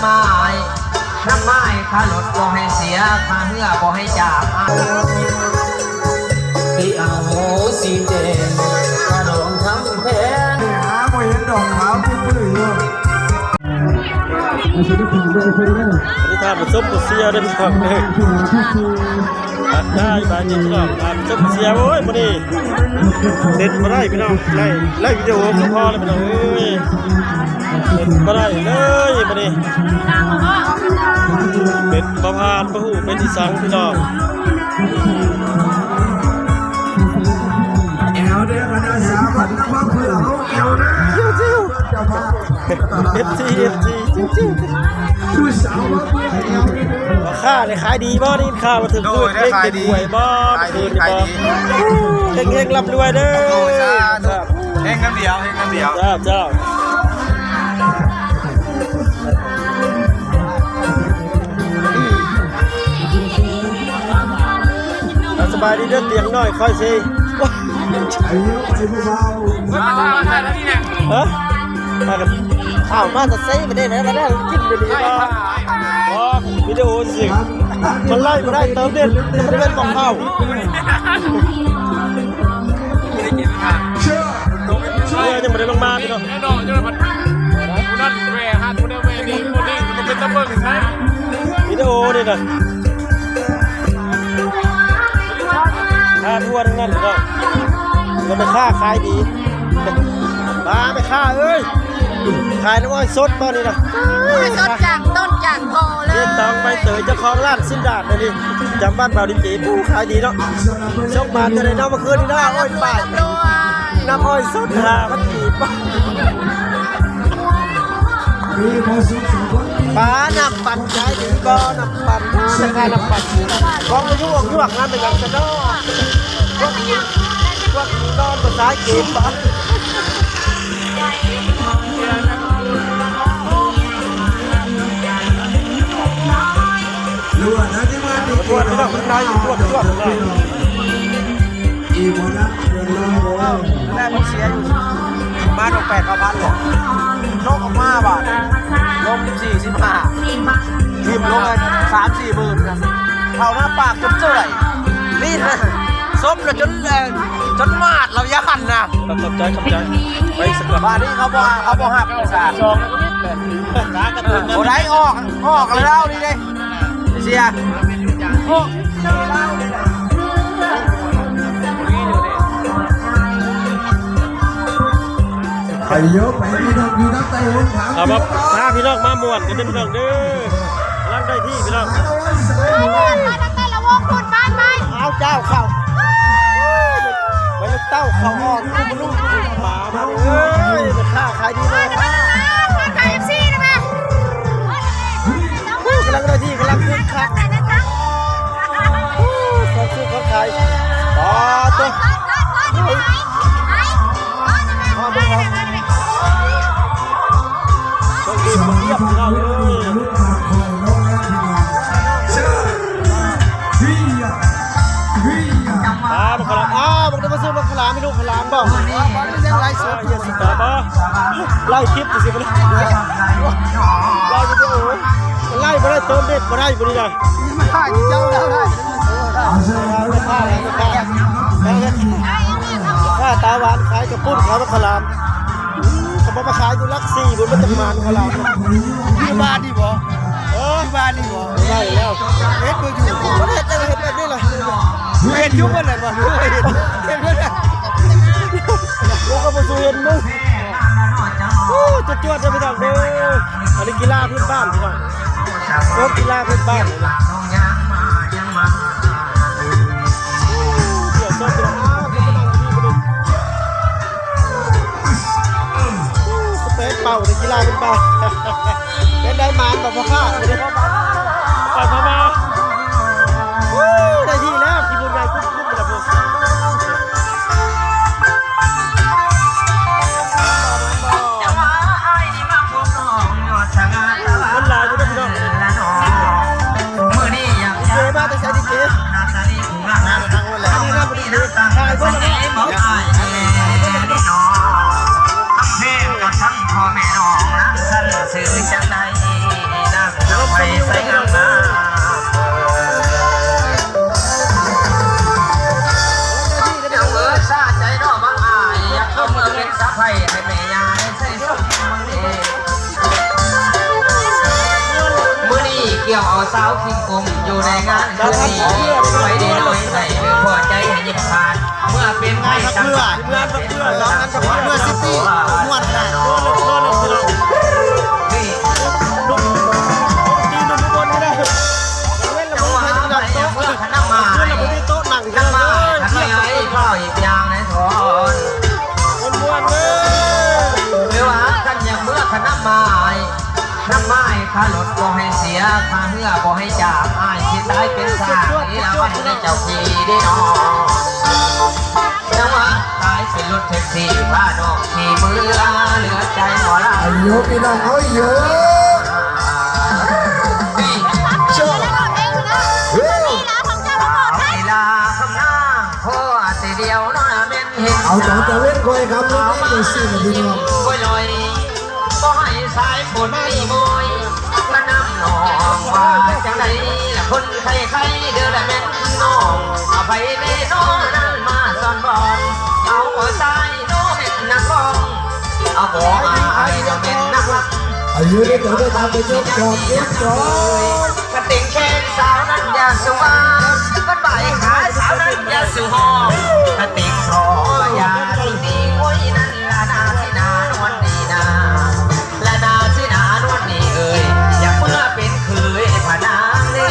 ອ້າຍ ນຳອ້າຍຄ່າລົດບໍ່ໃຫ້ເສຍ ຄ່າເຮືອບໍ່ໃຫ້ຈາກອ້າຍ ທີ່ເອົາສີແດງ ຄ່າດອງທຳແພງ ຫາບໍ່ເຫັນດອກຂາວປຸ້ຍໆຢູ່. ອັນນີ້ທ່ານຜູ້ຊົມຜູ້ເຊຍເດີພີ່ນ້ອງເດີ ທັກທາຍບາຍດີພີ່ນ້ອງ ທ່ານຜູ້ຊົມຜູ້ເຊຍ. ໂອ້ຍ ມື້ນີ້ເດັດບໍ່ໄດ້ພີ່ນ້ອງ ໄລ່ ໄລ່ວິດີໂອກໍພໍແລ້ວພີ່ນ້ອງເອີຍ ເດັດບໍ່ໄດ້ເລີຍມື້ນີ້ ເປັນບໍ່ຜ່ານບໍ່ຮູ້ເປັນອີ່ສັງພີ່ນ້ອງ. ແອວເດີ ຄະນະສາມັນນະ ມາເພື່ອເຮົາແອວເດີ ເຈົ້າພາບ ເອັຟຊີ ເອັຟຊີ ຈິງໆ ຜູ້ສາວມາເພື່ອແອວເດີ. ພໍ່ຄ້ານີ້ຂາຍດີບໍ່? ໄດ້ຍິນຂ່າວວ່າຖືກ ໂດຍ ເລກຖືກຫວຍບໍ່? ຂາຍດີ ຂາຍດີ ເຮັງໆ ລ່ຳລວຍເດີ. ໂດຍ ສາທຸ ເຮັງນຳດຽວ ເຮັງນຳດຽວ. ເຈົ້າ ເຈົ້າ. ສະບາຍດີເດີ ຕຽງນ້ອຍຂ້ອຍຊິ ຮະ? ອ້າວ ມາແຕ່ໃສ ມາໄດ້ ມາໄດ້ ກິນຢູ່ນີ້ບໍ່? ບໍ່ ວິດີໂອຊິ ມັນໄລ່ບໍ່ໄດ້ ເຕີມເນັດ ມັນເປັນບໍ່ເຂົ້າ. ເຮືອຍັງບໍ່ໄດ້ລົງມາພີ່ນ້ອງ ແນ່ນອນ ຈັງໃດບັດ ຜູ້ນັ້ນແວ່ຫັ້ນ ຜູ້ນີ້ແວ່ນີ້ ຜູ້ນີ້ ມັນເປັນຕາເບິ່ງນະ ວິດີໂອນີ້ນະ ພາດຫົວທັງນັ້ນພີ່ນ້ອງ ແລ້ວແມ່ຄ້າຂາຍດີ ມາແມ່ຄ້າເອີຍ ຂາຍນ້ຳອ້ອຍສົດບໍ່ນີ້ນະ? ອ້ອຍສົດຈາກຕົ້ນຈາກຕໍເລີຍ ເຮັດຕອງໃບເຕີຍ ເຈົ້າຂອງຮ້ານຊິນດາດນີ້ ຈຳບ້ານບ່າວດີເຈ ຜູ້ຂາຍດີເນາະ. ໂຊກໝານເທື່ອໃດເນາະ ເມື່ອຄືນນີ້ເນາະ ອ້ອຍປ້າຍ ນ້ຳອ້ອຍສົດຫ້າພັນກີບ ປາ ນ້ຳປັ່ນຂາຍດີບໍ່? ນ້ຳປັ່ນ ແມ່ຄ້ານ້ຳປັ່ນ ຂອງຢູ່ອອກຍວກນະ ແມ່ນຫຍັງຊະເນາະ ພວກນີ້ ພວກນີ້ນອນບໍ່ສາຍເກມບໍ່? ລວດນະ ທີ່ມາທີ່ ລວດ ລວດ ລວດ ລວດ ລວດ ລວດ ອີ່ບໍ່ນະ ເດືອນລາວບໍ່ ແລກມັນເສຍຢູ່ ມາດອກແປດເກົ້າພັນເລີຍ ລົບອອກມາບາດ ລົບສີ່ສິບຫ້າ ຖິ້ມລົງສາມສີ່ໝື່ນນະ ເຂົ້າໜ້າປາກຈົນເຈື່ອຍ ລີ້ນນະ ສົບນະ ຈົນ ເອີ ຈົນໝາດລາວຢ້ານນະ. ຂອບໃຈ ຂອບໃຈ ໄປສະກ່ອນ ບາດນີ້ເຂົາບໍ່ ເຂົາບໍ່ຮັບສາ ສອງ ບໍ່ໄດ້ອອກ ອອກແລ້ວນີ້ເດ້ ເສຍ ໂອ້ ໄປເຍາະ ໄປພີ່ນ້ອງຢູ່ນຳໃຕ້ຫົນທາງ ເອົາມາ ພາພີ່ນ້ອງມາມ່ວນກັນເດີພີ່ນ້ອງເດີ ກຳລັງໄດ້ທີ່ພີ່ນ້ອງ ເອີ ມາຕັ້ງແຕ່ລະວົງພຸ້ນ ໄປ ໄປ ເອົາເຈົ້າເຂົ້າ ໄປລູກເຕົ້າເຂົ້າອອກ ມາ ມາເອີຍ ແມ່ຄ້າຂາຍດີມາກ ເອີ ເອີ ເອີ ເອີ ເອັຟຊີນະ ກຳລັງໄດ້ທີ່ ກຳລັງຄຶກຄັກ ຄວາມຊື້ຄວາມຂາຍ ປາໂຕ ໂຊກດີມາຮຽບເລີຍ ອ່າ ບັກຂະຫຼາມ ອ່າ ບັກໄດ້ມາຊື້ບັກຂະຫຼາມໃຫ້ລູກໃຫ້ຫຼານບໍ່? ບໍ່ ບໍ່ໄດ້ໄລຟ໌ສົດ ບໍ່ ໄລຄລິບຊື່ໆ ບໍ່ໄດ້ ໄລວິດີໂອ ໄລບໍ່ໄດ້ ເຕີມເນັດບໍ່ໄດ້ ບໍ່ໄດ້ ມາຖ່າຍເຈົ້າແລ້ວໄດ້ ຂ້າຕາຫວານຂາຍກະປຸ້ນ ຂາຍບັກຂະຫຼາມ ຄັນບໍ່ມາຂາຍຢູ່ຫຼັກສີ່ພຸ້ນ ມັນຈະໝານຂະຫຼາດ ຢູ່ບ້ານນີ້ບໍ່? ເອີ ຢູ່ບ້ານນີ້ບໍ່? ໄດ້ແລ້ວ ເຮັດບໍ່ຢູ່ ບໍ່ໄດ້ເຮັດ ເຮັດແບບນີ້ລະ ເຮັດຢູ່ເບິດແລ້ວບໍ່? ເຮັດ ເຮັດເບິດແລ້ວ ໂອ້ ກໍບໍ່ສູ້ເຫັນມຶງ ໂອ້ ຈະຈວດເດີພີ່ນ້ອງເດີ ອັນນີ້ກິລາພື້ນບ້ານພີ່ນ້ອງ ໂອ້ ກິລາພື້ນບ້ານ ສະເປນເປົ່າໃນກິລາເປັນເປົ່າ ເປັນໄດ້ໝານບໍ່ພໍ່ຄ້າ ໄປພໍ່ມາ ໄດ້ທີ່ແລ້ວ ທີ່ບຸນໃຫຍ່ກຸ້ມໆ ແລ້ວ ຄົນຫຼາຍຢູ່ເດີພີ່ນ້ອງ ດີເຈມາແຕ່ໃສດີເຈ? ອັນນີ້ນະ ພໍດີເລີຍ ຖ່າຍເບິ່ງແລ້ວເນາະ ເພງກັບທັງພໍ່ແມ່ນ້ອງນາງສັນ ຊື່ຈັ່ງໃດນາ ໃຜໃຫ້ແມ່ຍ່າໄດ້ໃຊ້ສົມບຸນເດ ມື້ນີ້ກ່ຽວເອົາສາວຄິງກົງຢູ່ໃນງານຄືນນີ້ ໄປເດນ້ອຍໃສ່ ພໍໃຈໃຫ້ຍິບຜ່ານ ເມື່ອເປັນໄມ້ສຳປານ ເມື່ອເປັນເມືອງສຳປານ ເມືອງຊິຕີ້ ມ່ວນຂະໜາດ ຈັງຫວະໃຜເມືອຂະນະໝາຍ ນຳມາໃຫ້ຂ້ານ້ອຍເອົາອີກຢ່າງໃນຖອນ ຫຼືວ່າຄັນຢາກເມືອຂະນະໝາຍ ນຳມາໃຫ້ຄ່າລົດບໍ່ໃຫ້ເສຍ ຄ່າເຮືອບໍ່ໃຫ້ຈາກ ອ້າຍຊິຕາຍເປັນຊ້າງ ເອລາວັນໃນເຈົ້າຂີ່ເດ້ນ້ອງ ນຳມາຕາຍເປັນລົດແທັກຊີ ພານ້ອງຂີ່ເມືອ ເຫຼືອໃຈໝໍລຳ ອາຍຸພີ່ນ້ອງເອີຍ ເວລາຄຳນາງ ພໍແຕ່ດຽວນ້ອຍແມ່ນ ເອົາຕອນຕາເວັນຂ້ອຍຄຳລົງນີ້ໄດ້ຊີ້ລະພີ່ນ້ອງ ບໍ່ໃຫ້ສາຍຝົນມີໂມຍ ກະນຳນ້ອງວ່າຈັ່ງໃດລະຄົນໄຄໆ ເດີລະແມ່ນນ້ອງ ອະໄພແນ່ນ້ອງນັ້ນມາສອນບອນ ເອົາສາຍໂນແມ່ນນັກຮ້ອງ ເອົາບໍ່ອາຍລະແມ່ນນັກລຳ ອາຍຸໄດ້ຕົວໄດ້ຕາມໄປຈົບກ່ອນ ເກັບກ່ອນ ກະຕິງແຂນສາວນັ້ນຢ່າສູ່ວ່າ ກະໄປຫາສາວນັ້ນຢ່າສູ່ຮ້ອງ ກະຕິງຂໍຢ່າສູ່ໜີ ໂອ້ຍນັ້ນລະນາຊິນານວນດີນາ ລະນາຊິນານວນດີເອີຍ ຢາກເມືອເປັນເຂີຍພະນາງເດ້.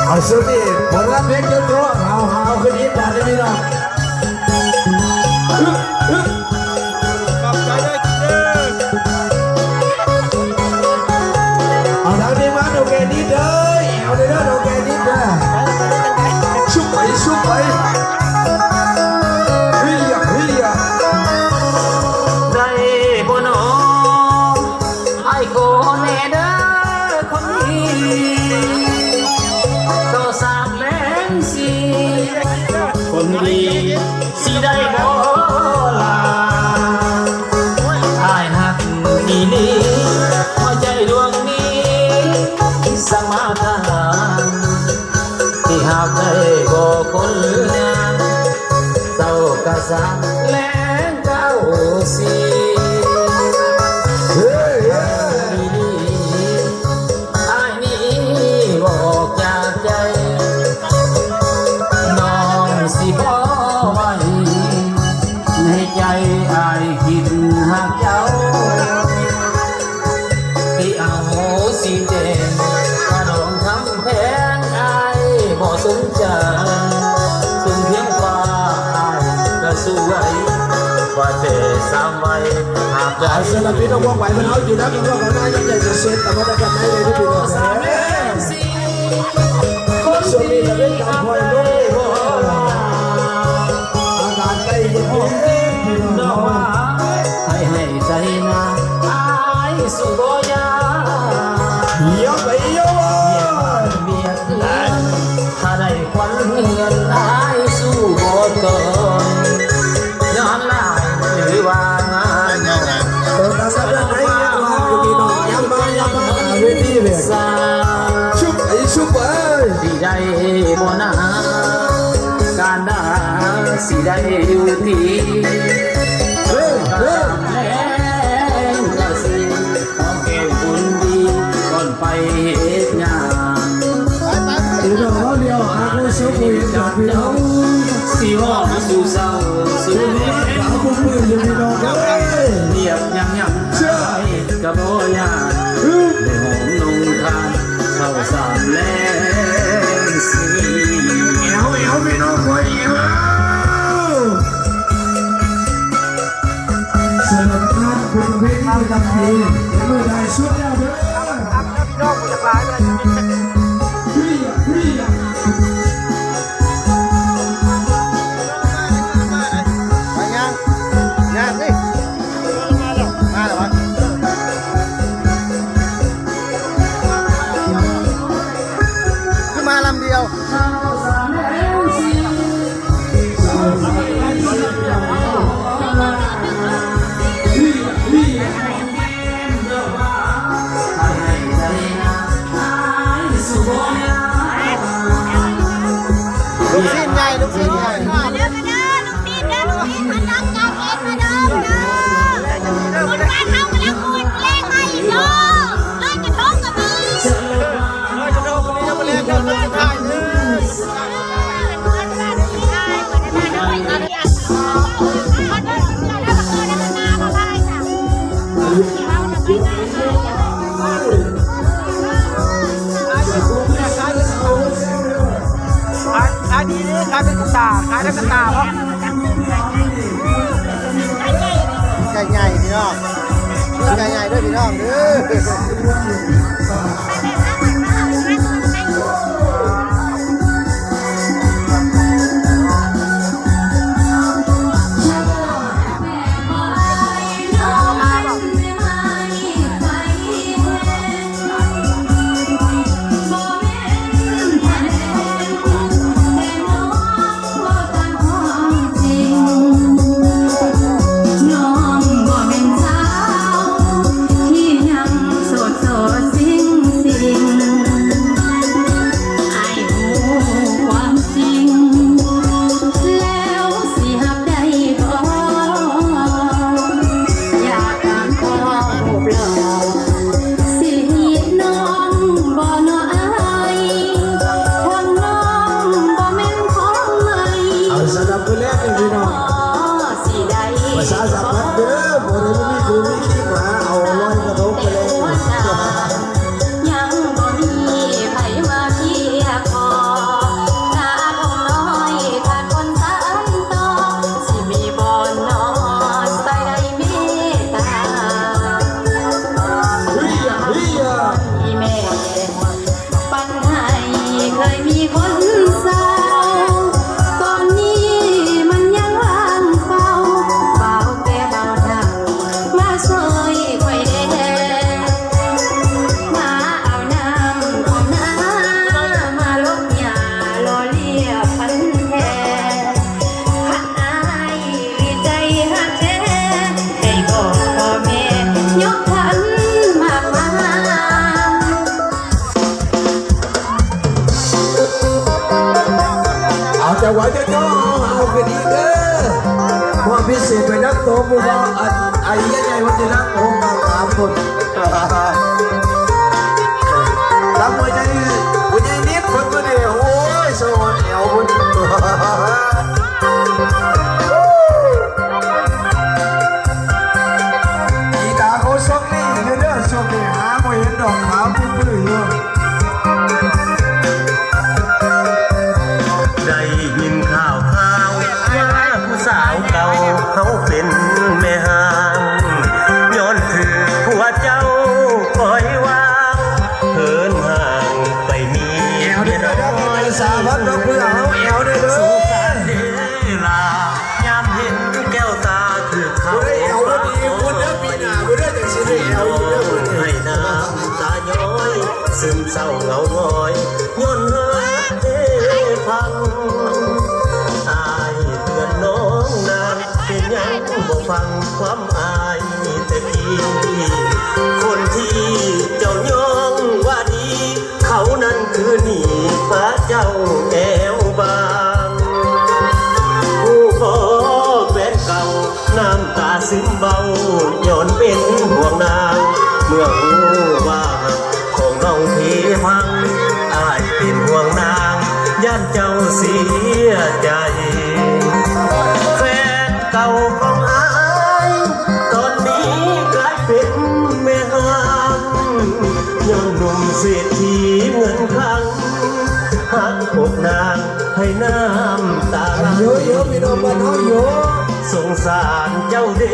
ເອົາ ຊຸດນີ້ ໝໍລຳເພັງຈົນໂຕ ຫາວໆ ຂຶ້ນອີກບາດໜຶ່ງພີ່ນ້ອງ. ຂອບໃຈເດີ ເດີ ເອົາທາງນີ້ມາ ເຖົ້າແກ່ນິດເດີ ແອວເດີ ເຖົ້າແກ່ນິດເດີ ຊຸບໄປ ຊຸບໄປ ເຮີຍ ເຮີຍ ໄດ້ບໍ່ນໍ ອ້າຍຂໍແນ່ເດີຄົນດີ ຕໍ່ສາມແລງສີ່ ຄົນດີຊິໄດ້ບໍ່ລາ ອ້າຍຮັກອີ່ຫຼີ ຫົວໃຈດວງນີ້ສະມາທານ ທີ່ຫາກໄດ້ບໍ່ຄົນງາມ ເຊົ້າກະສາມແລງເກົ້າສີ່ ເຮີ້ຍ ເຮີ້ຍ ອ້າຍນີ້ບອກຈາກໃຈ ນ້ອງຊິບໍ່ໄຫວ ໃນໃຈອ້າຍຄິດຮັກເຈົ້າ ທີ່ອະໂຫສິແຈງ ຂະໜອງຄຳແພງ ອ້າຍບໍ່ສົນໃຈ ສູງພຽງຟ້າອ້າຍກະສູ້ໄຫວ ວ່າແຕ່ສາມໄວ ຫາກໄດ້ ສຳລັບພີ່ນ້ອງພວກໄວເພິ່ນເຮົາຢູ່ນຳ ພວກເຮົາໜ້າຍັງໃຫຍ່ຈະເສັດ ແຕ່ວ່າຈະກັບໄດ້ເລີຍ ພີ່ນ້ອງ ສາມແລງສີ່ ຊ່ວງນີ້ກະເປັນການປ່ອຍລົມ ອາກາດໃກ້ເຢັນເດາະ ໃຫ້ໃຫ້ໃຈນາ ອ້າຍສູ້ບໍ່ຢາກ ຢາກໄປຢາກ ວຽກເຮືອນ ຖ້າໄດ້ຂວັນເຮືອນ ອ້າຍສູ້ບໍ່ເກີນ ຍ້ອນຫຼາຍຫຼືວ່າງານ ເອີ ຕາສັບເລື່ອງໃດເຮັດວ່າຢູ່ພີ່ນ້ອງ ຍາມມາ ຍາມມາໜ້າເວທີເວີຍ ຊຸບໄປ ຊຸບໄປ ຊິໄດ້ບໍ່ນາ ການດາຊິໄດ້ຢູ່ທີ່ ເອີ ເອີ ແລງກະຊິ ຫອມແກ້ມຄົນດີ ກ່ອນໄປເຮັດງານ ພີ່ນ້ອງເຮົາດຽວ ອາໂກໂຊໂກອີກດອກ ພີ່ນ້ອງ ຊິຮ້ອງສູ່ເຊົ້າສູ່ແລງ ສາວຜູ້ປືນຢູ່ ພີ່ນ້ອງເອີຍ ລຽບຍັງໆ ເຊື່ອ ກະບໍ່ຍາກ ໄດ້ຫອມນຸ່ງທານ ເຂົ້າສາມແລງສີ່ ແອວ ແອວ ພີ່ນ້ອງ ໂອ້ຍ ແອວ ສຳລັບງານບຸນປະເພນີປະຈຳປີ ເປັນມື້ໄດ້ສຸດແລ້ວເດີ ພີ່ນ້ອງຜູ້ທັງຫຼາຍເດີ ໄປຍ່າງ ຍ່າງຊິ ມາແລ້ວຫວາ ຄືມາລຳດຽວ. ເປັນກະຕ່າ ຂາຍເປັນກະຕ່າເນາະ ໄກ່ໃຫຍ່ພີ່ນ້ອງ ໄກ່ໃຫຍ່ເດີພີ່ນ້ອງເດີ. ເອົາ ສຳລັບມື້ແລກນີ້ພີ່ນ້ອງ ປະຊາສຳພັນເດີ ບໍ່ໄດ້ມີຜູ້ມີຄີມາເອົາລອຍກະທົງໄປແລ້ວ. ເອົາ ຈັງຫວະເຈົ້າ ເອົາ ເອົາຂຶ້ນອີກເດີ ຄວາມພິເສດໄປນຳໂຕຜູ້ເວົ້າ ອັນ ອາຍຸໃຫຍ່ໆ ເພິ່ນຊິນັ່ງໂຮງໜ້າສາມຄົນ ລຳຫົວໃຫຍ່ ຫົວໃຫຍ່ນິດເພິ່ນ ເພິ່ນນີ້ ໂອ້ຍ ໂຊແອວເພິ່ນ. ກີຕາເຂົາໂຊກດີຢູ່ເດີ ໂຊກດີ ຫາບໍ່ເຫັນດອກ ຂາວປຶ້ຍໆຢູ່. ໄດ້ຍິນຂ່າວຄາວວ່າຜູ້ສາວເກົ່າເຮົາເປັນແມ່ຮ້າງ ຍ້ອນຖືກຜົວເຈົ້າປ່ອຍວາງ ເຫີນຫ່າງໄປມີເມຍນ້ອຍ ສາພັນດອກເພື່ອເຮົາແອວເດີ ສົງສານເດລາ ຍາມເຫັນແກ້ວຕາຖືກເຂົາ ຜູ້ໃດແອວບໍ່ດີພຸ້ນເດີ ປີໜ້າພຸ້ນເດີ ຈັ່ງຊິໄດ້ແອວອີກເດີ ໃຫ້ນ້ຳຕາຍ້ອຍ ຊຶມເສົ້າເຫງົາຫງອຍ ຍ້ອນຮັກເທພັງ ອ້າຍເຕືອນນ້ອງນາງ ເປັນຫຍັງບໍ່ຟັງຄວາມອ້າຍແຕ່ກີ້ ຄົນທີ່ເຈົ້າຍ້ອງວ່າດີ ເຂົານັ້ນຄືໜີພາເຈົ້າແອວບາງ ຜູ້ພໍແຟນເກົ່າ ນ້ຳຕາຊຶມເບົາ ຍ້ອນເປັນຫ່ວງນາງ ເມື່ອຮູ້ວ່າຮັກຂອງນ້ອງເພພັງ ອ້າຍເປັນຫ່ວງນາງ ຢ້ານເຈົ້າເສຍໃຈ ແຟນເກົ່າຂອງອ້າຍ ຕອນນີ້ກາຍເປັນແມ່ຮ້າງ ຍ້ອນໜຸ່ມເສດຖີເງິນຄັງ ຫັກອົກນາງໃຫ້ນ້ຳຕາໄຫຼ ໂຍໂຍ ພີ່ນ້ອງບ້ານເຮົາໂຍ ສົງສານເຈົ້າເດ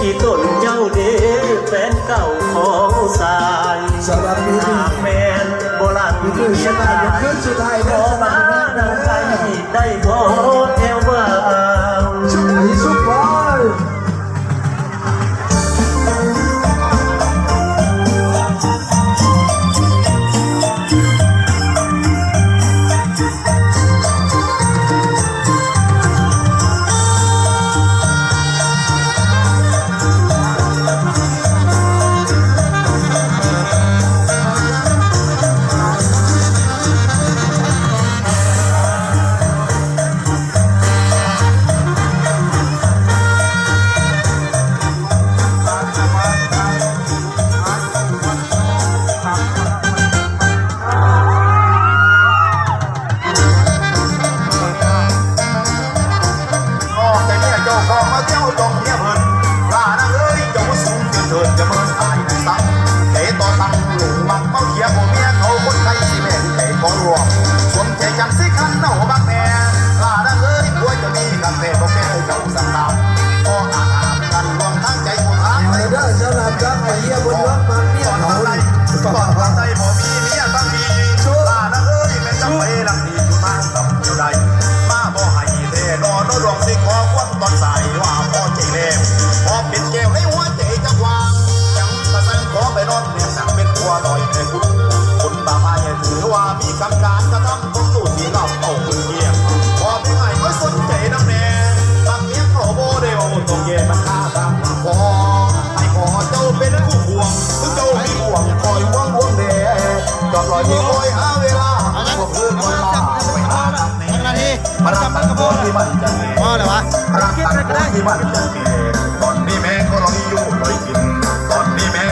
ອີຕົນເຈົ້າເດ ແຟນເກົ່າຂອງຊາຍ ສຳລັບປີນີ້ ຫາກແມ່ນບໍ່ຫຼັງ ປີນີ້ຊະຕາ ຄືນສຸດທ້າຍເດີ ຂໍມານຳໄດ້ ໄດ້ບໍ່ແອວບາງ ສຸດທ້າຍ ສຸດທ້າຍ. ອອກແຕ່ເມຍເຈົ້າຂອງມາແຊວຈ້ອງເມຍເພິ່ນ ລານາງເອີຍ ເຈົ້າບໍ່ສູງຈະເທີດຈະເມີນອາຍໃຫ້ສັງ ເຕະຕໍ່ຕັງ ໝັກເມົາເຂຍ ພວກເມຍເຂົາຄົນໄທຊິແມ່ນໃຈຂໍລວມ ສວມແຈຈັນສີຄັນເອົາບັກແມ່. ຄວນຕອນສາຍວ່າພໍໃຈແລ້ວ ພໍເປັນແກ້ວໃນຫົວໃຈຈັກວ່າງ ຫຍັງກະສັ່ງຂໍໄປນອນແນມໜັກເປັນຜົວໜ້ອຍແມ່ຄຸນ ບຸນຕາພາຍຖືວ່າມີກຳການກະທຳຂອງຕູ້ທີ່ລາວເອົາຄືນກຽງ ພໍເປັນອ້າຍຂ້ອຍສົນໃຈນຳແດ່ ມັກເມຍເຂົາບໍ່ໄດ້ເວົ້າຕ້ອງແກ້ບັນຫາຕາມຂໍ ໃຫ້ຂໍເຈົ້າເປັນຄູ່ຄວງ ຄືເຈົ້າມີບ່ວງຄອຍຫວງດວງແດ່ ຈອມລອຍທີ່ຄອຍຫາເວລາ ພວກເພິ່ນຄອຍລາໄປຫານຳແນ່ ມານຳກັນກັບພໍ່ທີ່ມັນຈັນແມ່ ພໍແລ້ວວະ ລັກກັນພໍ່ທີ່ມັນຈັນແມ່